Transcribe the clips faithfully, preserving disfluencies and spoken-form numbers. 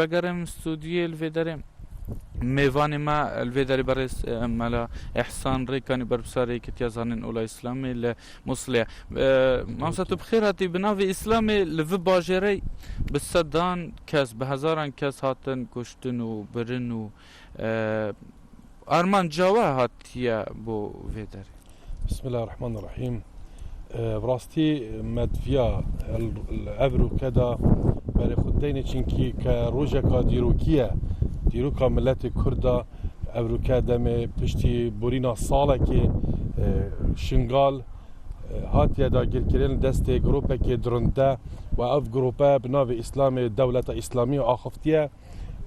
Vegerim stûdiyê li vê derê. Mêvanê me li vê derê berêz, e, Mela Ehsan Rêkanî, berpirsarê Yekîtiya Zanên Ola Îslamê li Musilê. E, Mamosta, tu bi xêr hatî. Bi navê Îslamê li vi bajêrê bi sedan kes, bi hezaran kes hatin kuştin û birin û, e, armanca we hatiye bo vê derê. Bismillahirrahmanirrahîm. E, bi rastî me diviya el-, el-, ev rûke da berê xwe deynê, çinkî ke rojeka dîrokî ye, dîroka miletê Kurd da, ev rûke demê piştî borîna salekê, e, Şingal, e, hatiye dagirkirin destê grûpekê dirinde û ev grûpe bi navê Îslamê, Dewleta Îslamî axiftiye.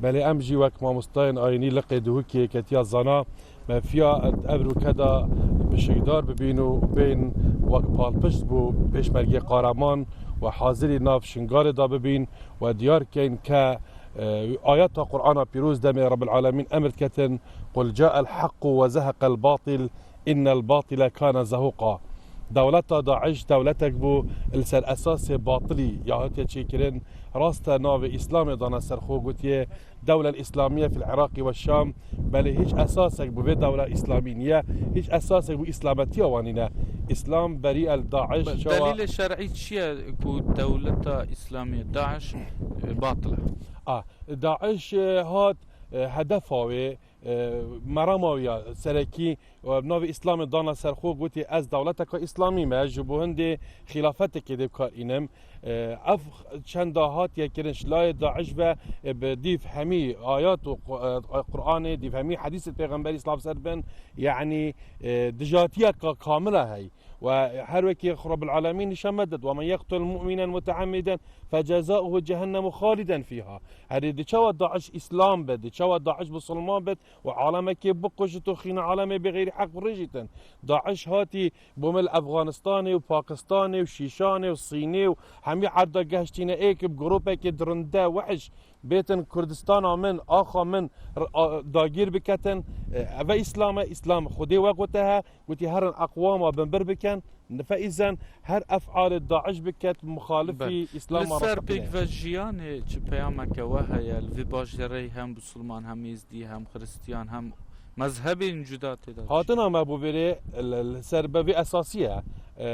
Belê em jî wek mamostayên ayînî Liqê Duhokê Yekîtiya Zana, me fiya ev rûke da pişikdar bibîn û bên wek palpişt bo pêşmergê qaraman û hazirî nav Şingalê da bibîn û diyar keyn ke, e, ayeta Qur'ana pîroz demê Rebbil Alemîn emir diketin, "Qul ca'el haqqu ve zeheqel batil, innel batile kane zehuqa." Dewleta DAIŞ dewletek bû li ser esasê batilî ya hatiye çêkirin, raste navê Îslamê dane ser xwe, gotiye, "Dewlel Îslamiye fil Iraqî ve Şam." Belê hîç esasek bo vê dewla Îslamî niye, hîç esasek bo Îslametiya wan nîne. Îslam berî el DAIŞ. Be-, çawa? Delîlê şer'î çi ye ku dewleta Îslamî DAIŞ, e, batil e? A, DAIŞ, e, hat, e, hedefa wê, e, merama wî ya serekî, e, bi navê Îslamê dana ser xwe, gotî, "Ez dewleteka Îslamî me, ji bo hindê xîlafetekê dê bi kar înim." E, ev çenda hatiye kirin ji layê DAIŞ ve, e, bi dîv hemî ayat û Qu-, e, Qur'anê, dîv hemî hedîsê Pêxemberî, silav ser bin, yanî, e, dijatiyeka kamil e hey. Ve her wekî Xwe Rabbul Alemîn nîşan me did, "Ve men yeqtul mu'minen muteammiden fecezauhu cehennemu haliden fiha." Herî di çawa DAIŞ Îslam bid, di çawa DAIŞ Musulman bid û alemekê bikujit û xîna alemê bi xeyrî heq birêjîtin. DAIŞ hatî bo me li Efganistanê û Pakistanê û Şîşanê û Sînê û hemî erda gehiştîne ê ki bi grûpekê dirinde wehş bêtin Kurdistana min, axa min, r-, a, dagîr biketin. E, eve Îslam e, Îslam Xwedê we gote he, gotî herin eqwama binbir bikin. Fe îzen her efalê DAIŞ biket, muxalifî Belê. Îslama Li ser rastaqîne. Pêkvejiyanê çi peyameke we heye? Li vê bajêrê hem Musulman, hem Êzdî, hem Xiristiyan, hem mezhebên cuda tê de. Hatina me bo vêrê li, li ser bevê esasî ye. E,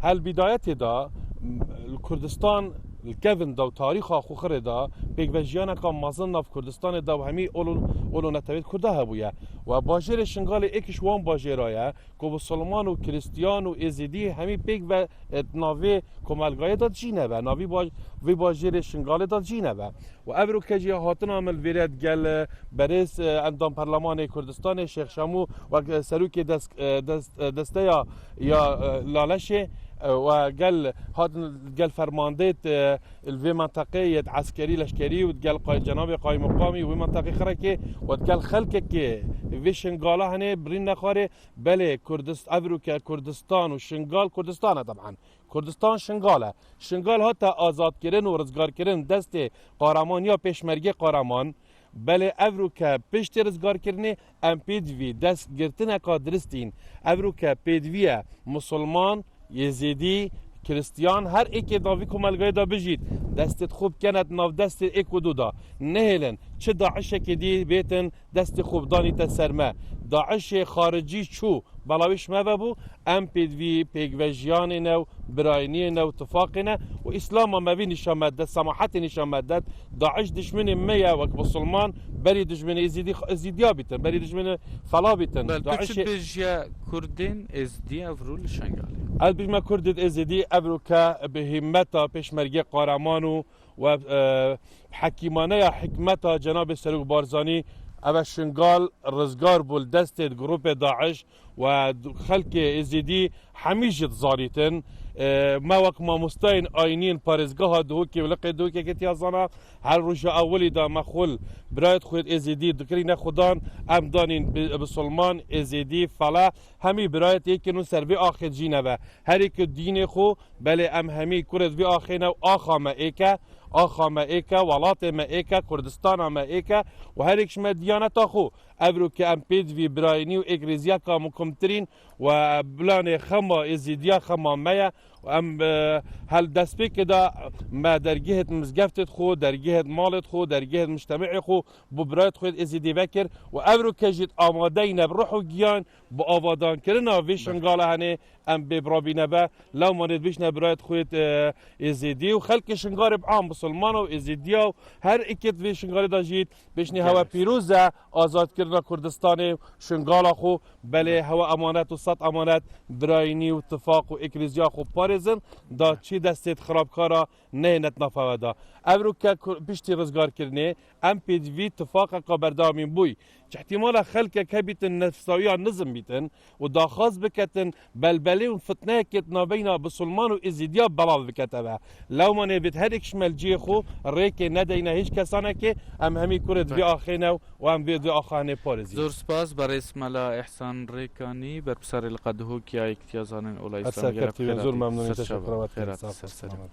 hel bîdayetê de, m, li Kurdistan, li kevin de û tarîxa xwe xirê de pêkvejiyaneka mezin nav Kurdistanê de û hemî ol û, ol û netewêt Kurda hebûye. Û bajêrê Şingalê êk ji wan bajêra ye ku Musulman û Kristiyan û Êzidî hemî pêk ve, e, navê komelgayê de dijîne be, navî baj-, vê bajêrê Şingalê de dijîne be. Û ev rûke jî hatina min vêre digel, e, berêz, e, endam Perlemanê Kurdistanê Şêx Şamû wek, e, serokê des-, e, des-, e, desteya ya, e, Laleşê, e, we gel hatin gel fermandêt, e, li vê menteqê yê eskerî, leşkerî û digel qay-, cenabê qaymeqamî wê menteqê Xirekê û digel xelkekê vê Şingala hene birîn nexwarê. Belê, Kurdist-, ev rûke Kurdistan û Şingal, Kurdistan e teb'an. Kurdistan Şingal e. Şingal hate azadkirin û rizgarkirin destê qaramaniya pêşmergê qaraman. Belê, ev rûke piştê rizgarkirinê em pêdivî destgirtineka diristîn. Ev rûke pêdivî ye Musulman, Yezîdî, Kristiyan, her êkê da vî komelgayê de bijît, destê xwe bikene di nav destê êk û du de. Nehêlin, çi DAIŞekê dî bêtin, destê xwe bidanîte ser me. DAIŞê xaricî çû, bela wê ji me ve bû, em pêdivî pêkvejiyanê ne û birayîniyê ne û tifaqê ne û Îslama me vî nîşan me de, semahetê nîşan me de, DAIŞ dijminê me ye wek Musulman, berî dijminê Êzîdî, Êzîdiya bîtin, berî dijminê fela bîtin. Bel, tu çi DAIŞê dibêjiye Kurdên Êzîdî ev rû li Şengalê? Ez dibêjime Kurdên Êzîdî ev rûke bi hîmmeta pêşmergê qaraman û we, e, hekîmaneya hikmeta Cenabê Serok Barzanî, eve Şingal rizgar bû li destê grûpê DAIŞ û xelkê Êzîdî hemî jî dizanîtin. E, me wek mamostayên ayînî yên parêzgeha Duhokê û Liqê Duhokê Yekîtiya Zana, her roja ewilî de me xwe li birayet xwe yê Êzîdî dikirîne xudan, em danîn bi-, bisilman, Êzîdî, fele, hemî birayet yek in û ser vê axê dijîne ve. Her yek dînê xwe, belê em hemî kurê di vê axê ne û axa me êk e, axa me êk e, welatê me êk e, Kurdistana me êk e û her yek ji me diyaneta xwe. Evro ke em pêdivî birayînî û êkrêziyeka muhimtirîn We planê xema Êzîdiya xema me ye. Em, e, hel destpêkê de me dergehêt mizgeftêt xwe, dergehêt malêt xwe, dergehêt mictemêê xwe bo birayêt xwe yêt Êzîdî vekir û evroke jî amade yîne bi ruh û giyan bi avadankirina vê şingala henê em bê birabîne be. Lewmanê dibêjne birayêt xwe yêt, e, Êzîdî û xelkê Şingalê bi am, Bisilman û Êzîdiya û her ikêt vê Şingalê de jî bêjnê hewe pîroz e azadkirina Kurdistanê û şingala xwe. Belê hewe emanet û sed emanet birayînî û tifaq û êkrîziya xwe parêzin, da çi destêt xirabkara neyênet nafa we da. Evroke ku-, piştî rizgarkirinê, em pêdivî tifaqeka berdewamîn bûy. Çi ihtimala xelkek hebîtin nefsawiya nizm bîtin û daxwaz biketin belbelê û fitneyekê di navbeyna Bisilman û Êzîdiya belav bikete be. Lewmanê bêt her êk ji me li cihê xwe rêkê nedeyne hîç kesanekê, em hemî kurê di vê axê ne û em vê, vê axa henê parêzî. Zor spas, berêz Mela Îhsan Rêkanî, berpirsarê liqa Duhokî ya Yekîtiya Zanên Olayî Îslamî, gelek xêrat. Zor memnûnî, teşekkür ederim. Xêrat, ser çava.